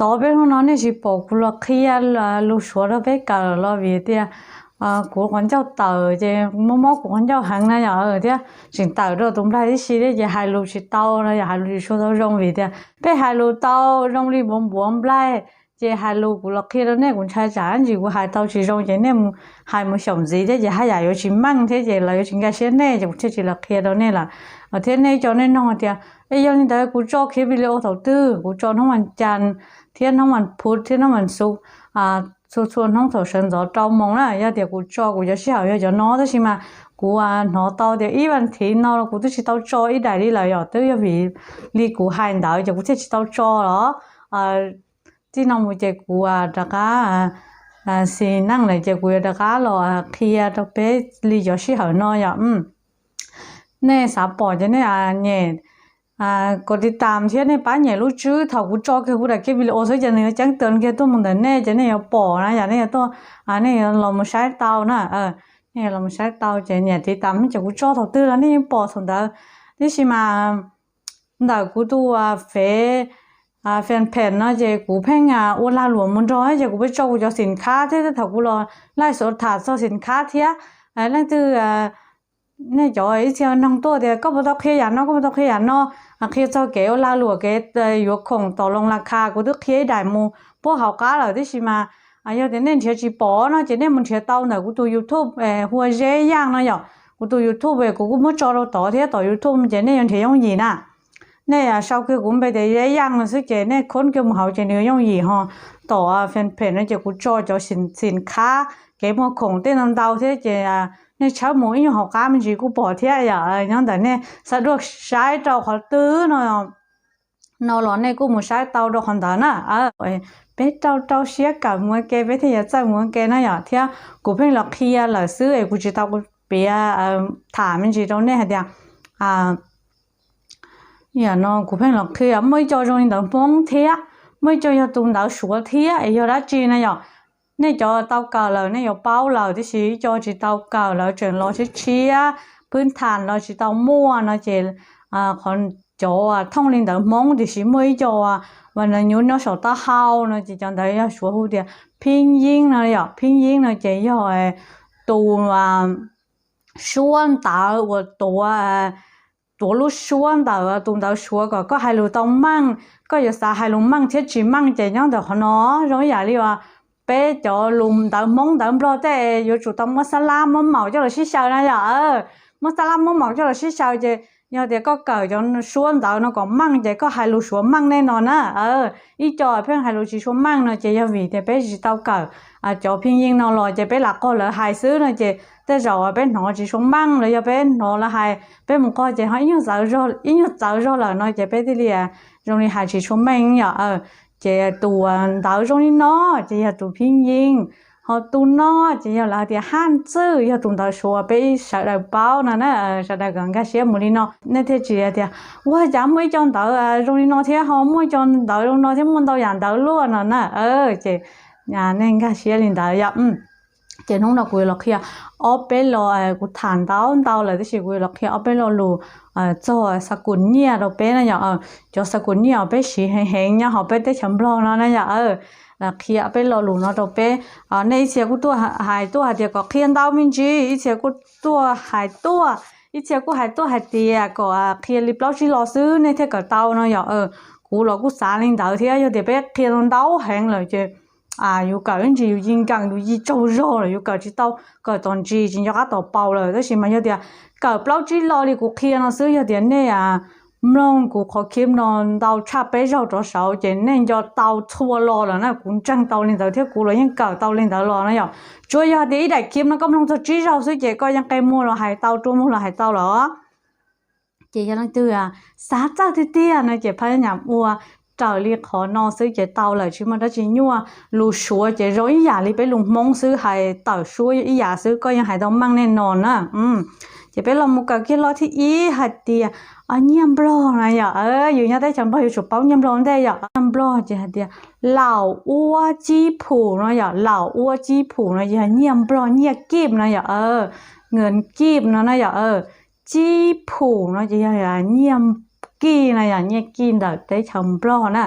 Tov peb hnub no nej tsis pom kuv los qhia lus Suav rau peb kawm los vim tias kuv qhov ncauj tawm ces mob mob kuv qhov ncauj heev na yom, thiab tseem tawm rau tus nplaig tib si thiab ces hais lus tsis tau no yom, hais lus tsis tshua tau zoo vim tias peb hais lus tau zoo li npuav npuav nplaig. Ces hais lus kuv los qhia rau nej kuv ntshai tsam ntsis kuv hais tau tsis zoo ces nej hais mus xyaum ntxiv thiab ces haj yam yuav tsis meej thiab ces lawv yuav tsis nkag siab nej ces kuv thiaj tsis los qhia rau nej lawm. Thiab nej cov nej nug tias, es yog li ntawd kuv tso khiav video thaum twg? Kuv tso hnub vas cas thiab hnub vas phuv thiab hnub vas xuv, txhua txhua hnub thaum sawv ntxov rau moos na. Yog tias kuv tso kuv cov sij hawm yog cov no tab sis mas kuv hnov tau tias ib vas thiv no los kuv twb tsis tau tso ib daim li lawm yom, twb yog vim li kuv hais ntawd ces kuv thiaj tsis tau tso los. Txij no mus ces kuv rov qab xis neej lawm ces kuv yuav rov qab los qhia rau peb li cov sij hawm no yom. Nej xav pom ces nej nyem kom tiv tam thiab nej pab nyem lub tswb thaum kuv tso kiag kuv daim kiag video xwb ces nws yuav ceeb toom kiag tuaj mus ntawm nej ces nej yuav pom na yom, nej yuav tuaj, nej yuav los mus saib tau na. Nej yuav los mus saib tau ces nyem tiv tam ces kuv tso thaum twg los nej yeej pom thaum ntawd. Tiam sis mas ntawm kuv tus fev fanpage no ces kuv pheej ua lag luam mus nrog ces kuv pheej tso kuv cov xim khab thiab thaum kuv los laij xuav tham txog xim khab thiab leej twg nej cov ib txhia nug tuaj tias koj puas tau qhia yam no, koj puas tau qhia yam no, qhia txog kev ua lag luam kev yuav khoom tom loo la kha kuv twb qhia ib daim mus puag hauv qab lawm tiam sis mas yog tias nej nrhiav tsis pom no ces nej mus nrhiav tau ntawm kuv tus YouTube hu ua Zeb Yaj no yom. Kuv tus YouTube kuv kuj muab tso rau tod thiab tom YouTube ces nej yuav nrhiav yooj yim na. Nej sau kiag kuv npe tias Zeb Yaj no xwb ces nej khoob kiag mus hauv ces nws yooj yim ho. Tom fanpage no ces kuv tso cov xim khab kev muag khoom tej ntau ntau thiab ces nej tshawb mus ib nyuag hauv qab me ntsis kuj pom thiab yom. Nyob ntawm nej xav dua saib rau qhov twg no no los nej kuj mus saib tau rau qhov ntawd na. Peb rau rau siab kawm mus ua ke peb thiaj yuav txawj mus ua ke na yom. Thiab kuv pheej los qhia lawm xwb es kuv tsis tau piav tham me ntsis rau nej hais tias yam no kuv pheej los qhia muaj ib co zoo li ntawv Hmoob thiab muaj ib co yog tus ntawv Suav thiab es yog dab tsi na yom. Nej cov tau kawm lawm nej yuav paub lawm tiam sis ib co tsis tau kawm lawv tseem los tshiab tshiab, phwb tham los tsis tau muaj no ces qhov cov thooj li ntawv Hmoob tiam sis muaj ib co uas nws nyob nyob saum taub hau no ces cov ntawd yog Suav hu tias phib yeeb no yom. Phib yeeb no ces yog tus suab ntawv uas tuav tuav lub suab ntawm tus ntawv Suav kom koj hais lus tau meej, koj yuav xav hais lus meej thiab tsis meej ces nyob ntawm qhov no. Zoo ib yam li uas peb cov lus ntawv Hmoob ntawv Nplog tej yuav tsum tau muab xab lab muab maum coj los sib xyaw na yom. Muab xab lab muab maum coj los sib xyaw ces yog tias koj kawm cov suab ntawv no kom meej ces koj hais lus Suav meej nej no na. Ib co pheej hais lus tsis tshua meej no ces yog vim tias peb tsis tau kawm cov phib yeeb no los ces peb lam qog lawv hais xwb no ces tej zaum peb hnov tsis tshua meej los yog peb hnov lawv hais peb mus qog ces ho ib nyuag txawv zog, ib nyuag txawv zog lawm no ces peb thiaj li zoo li hais tsis tshua meej yom. Ces tus ntawv zoo li no ces yog tus phib yeeb, ho tus no ces yog lawv tias haj txwj, yog tus ntawv Suav peb sawv daws paub no na. Sawv daws kom nkag siab mus li no nej thiaj tsis tias ua cas muaj ib co ntawv zoo li no thiab ho muaj co ntawv zoo no thiab muaj ntau yam ntawv luaj no na. Ces nej nkag siab li ntawd yom. Ces hnub no kuv yuav los qhia ob peb lo, kuv tham ntau ntau lawm tab sis kuv yuav los qhia ob peb lo lus txog xa kum nyiaj rau peb na yom. Cov xa kum nyiaj uas peb siv heev heev nyob hauv peb teb chaws Nplog no na yom. Los qhia ob peb lo lus no rau peb. Nej ib txhia kuj tuaj hais tuaj hais tias kom qhia ntau me ntsis, ib txhia kuj tuaj hais tuaj, ib txhia kuj hais tuaj hais tias kom qhia li plaub tsib lo xwb nej thiaj kawm tau no yom. Kuv los kuj xav li ntawd thiab, yog tias peb qhia ntau heev lawm ces yus kawm ib ntsis yus yi nkees yus yi tsaug zog lawm, yus kawm tsis tau, kawm tom ntsis tsis nco qab tom paus lawm. Tab sis mas yog tias kawm plaub tsib lo li kuv qhia no xwb, yog tias nej mloog kuv qhov clip no ntau tshaj peb zaug rov saud ces nej nco tau txhua lo lawm na. Kuv ntseeg tau li ntawd thiab kuv los yeej kawm tau li ntawd los na yom. Tsuas yog tias ib daim clip no koj mloog txog tsib zaug xwb ces koj yeej qe muag los hais tau, rua muag los hais tau lawm. Ces yog leej twg xav txawj tiag tiag no ces phab nyam ua raws li qhov no xwb ces tau lawm, tsis muaj dab tsi nyuaj. Lus Suav ces zoo ib yam li peb lus Hmoob xwb, hais tawm suab ib yam xwb, koj yeej hais tau meej nej no na. Ces peb los mus kawm kiag lo thib ib hais tias nyiaj Nplog na yom. Yus nyob teb chaws Nplog yuav tsum paub nyiaj Nplog ua ntej yom. Nyiaj Nplog ces hais tias laum uab cib phum no yom, laum uab cib phum no ces yog nyiaj Nplog nyiaj kib no yom, nyiaj kib no na yom. Cib phum no ces yog nyiaj kij no yom, nyiaj kij ntawm teb chaws Nplog na.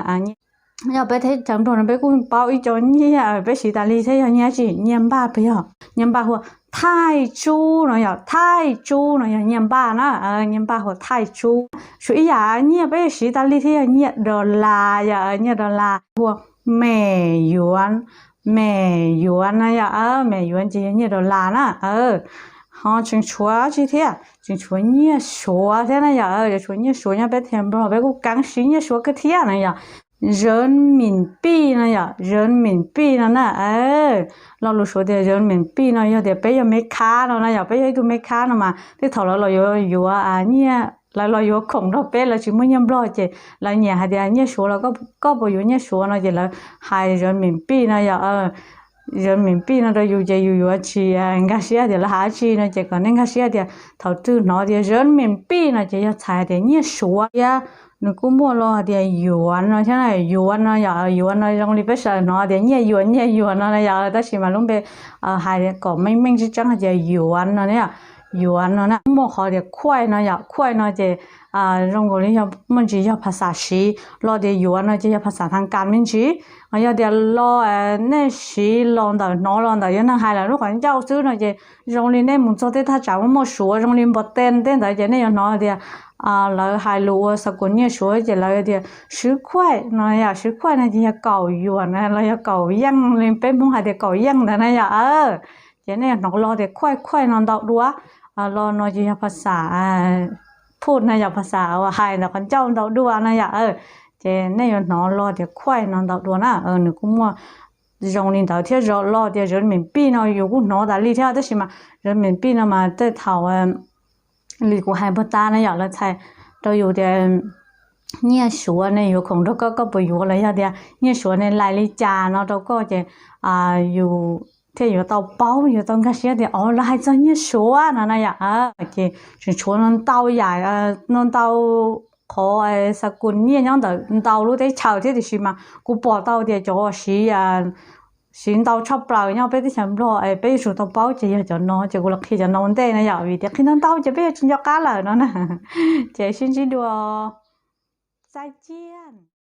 Yog peb teb chaws Nplog no peb kuj paub ib co nyiaj peb siv tas li thiab, yog nyiaj dab tsi? Nyiaj npaj puas yog? Nyiaj npaj hu ua thaij tsub no yom, thaij tsub no yog nyiaj npaj na, nyiaj npaj hu ua thaij tsub. Tshuav ib yam nyiaj peb siv tas li thiab yog nyiaj dollar yom, nyiaj dollar hu ua mem yuav, mem yuav no yom, mem yuav ces yog nyiaj dollar na. Ho tseem tshuav tsi thiab? Tseem tshuav nyiaj Suav thiab na yom, tshuav nyiaj Suav nyob peb teb chaws Nplog peb kuj keev siv nyiaj Suav kawg thiab na yom. Rov mim pij no yom, rov mim pij no na. Lo lus Suav tias rov mim pij no yog tias peb yog me khab no na yom, peb yog ib tug me khab no mas tej thaum lawv los yuav yuav nyiaj, lawv los yuav khoom rau peb, lawv tsis muaj nyiaj Nplog ces lawv nyiam hais tias nyiaj Suav los koj puas yuav nyiaj Suav no ces lawv hais rov mim pij no yom. Rov mim pij no rau yus ces yus yuav tsis nkag siab tias lawv hais dab tsi no ces kom nej nkag siab tias thaum twg hnov tias rov mim pij no ces yog txhais hais tias nyiaj Suav thiab. Nws kuj muaj lo hais tias yuav no thiab, yuav no yom, yuav no zoo li peb sawv daws hnov tias nyiaj yuav, nyiaj yuav no na yom, tab sis mas lub npe hais kom meej meej tseeb tseeb hais tias yuav no na. Yuav no na, muaj qhov tias khuaj no yom, khuaj no ces zoo nkaus li muaj ntsis yog phas xam siv, lo tias yuav no ces yog phas xam thas kas me ntsis. Yog tias lo nej siv los ntawm, hnov los ntawm yog neeg hais lawm lub qhov ncauj xwb no ces zoo li nej mus txog tej thaj tsam muaj muaj Suav zoo li npos tes tej ntawd ces nej yuav hnov tias lawv hais lus ua xa kus nyiaj Suav ces lawv tias swv khuaj no yom, swv khuaj no ces yog kaum yuam na los yog kaum yeej li peb Hmoob hais tias kaum yeej ntawd na yom. Ces nej yuav hnov lo tias khuaj khuaj no ntau dua. Lo no ces yog phas xam phum na yom, phas xam uas hais ntawm qhov ncauj ntau dua na yom. Ces nej yuav hnov lo tias khuaj no ntau dua na, nws kuj muaj zoo li ntawd thiab. Zov lo tias rov mim pij no yus kuj hnov tas li thiab, tab sis mas rov mim pij no mas tej thaum li kuv hais puag ta na yom, lawv txhais rau yus tias nyiaj Suav ne yuav khoom rau koj, koj puas yuav, los yog tias nyiaj Suav ne lais li cas no rau koj ces yus thiaj yuav tau paub, yuav tau nkag siab tias o lawv hais txog nyiaj Suav no na yom. Ces tseem tshuav no ntau yam, no ntau qhov xa kus nyiaj nyob ntawm ntau lub teb chaws thiab, tiam sis mas kuv pom tau tias cov siv siv ntau tshaj plaws nyob peb teb chaws Nplog es peb yuav tsum tau paub ces yog cov no, ces kuv los qhia cov no ua ntej na yom, vim tias qhia ntau ntau ces peb yuav tsis nco qab lawm no na. Ces sib ntsib dua, txais ciaj.